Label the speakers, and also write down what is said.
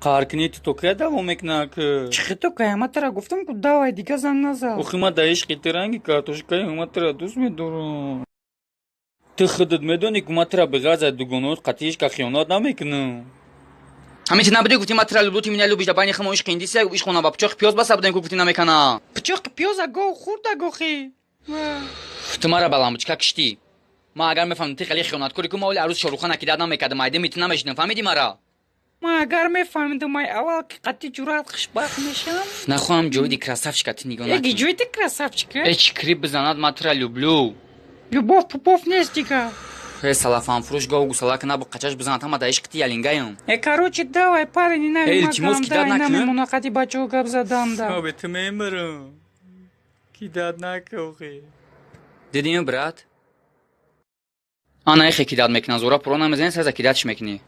Speaker 1: Қаҳркунии ту то кая давом мекунад ки?
Speaker 2: Чӣ хел то кая? Ма тара гуфтам, ку давай, дига занг назад.
Speaker 1: Охи, ма дар ишқи ту ранги картошкаи, ма тура дӯст медорам. Ту худат медонӣ, ку ма тура беғарз аз дугонаҳот қатъи ишқа хиёнат намекунам.
Speaker 3: Ҳамин ти набудӣ, гуфтӣ, ма тура люблю, ты меня любишь, да байни химо ишқи индисия, ишқ хона ба пичоқи пиёз баса будем, ку гуфтӣ, намекана.
Speaker 2: Пичоқи пиёза гов хӯрда гохи.
Speaker 3: Ту мара ба лампочка киштӣ. Ман агар мефаҳмидам, ти хеле хиёнаткорӣ, ку ма оли арӯз Шорухана кидат намекардам, айдеми ту намешидам, фаҳмидӣ мара?
Speaker 2: Ман агар мефаҳмидам, ай аввал, ки қатъи ҷуръат хушбахт мешавам.
Speaker 3: Нахоҳам ҷоиди красавчика ту нигоҳ
Speaker 2: Эги, ҷоиди красавчика.
Speaker 3: Э, чӣ крип бизанад, ма тура люблю.
Speaker 2: Любовь пупов нест дига.
Speaker 3: Э, салафанфурӯш гову гусалака набу қачаш бизанад, ҳама да ишқи ти ялингаям.
Speaker 2: Э, короче, давай, парень.
Speaker 3: Э, илтимос, кидать накун.
Speaker 2: Намемона қати бачаҳо гап заданда.
Speaker 1: Обе ту мемирам. Кидать нака охи.
Speaker 3: Дидим, брат, ана эхе кидать мекунад, зора пуро намезани, саза кидатьш мекунӣ.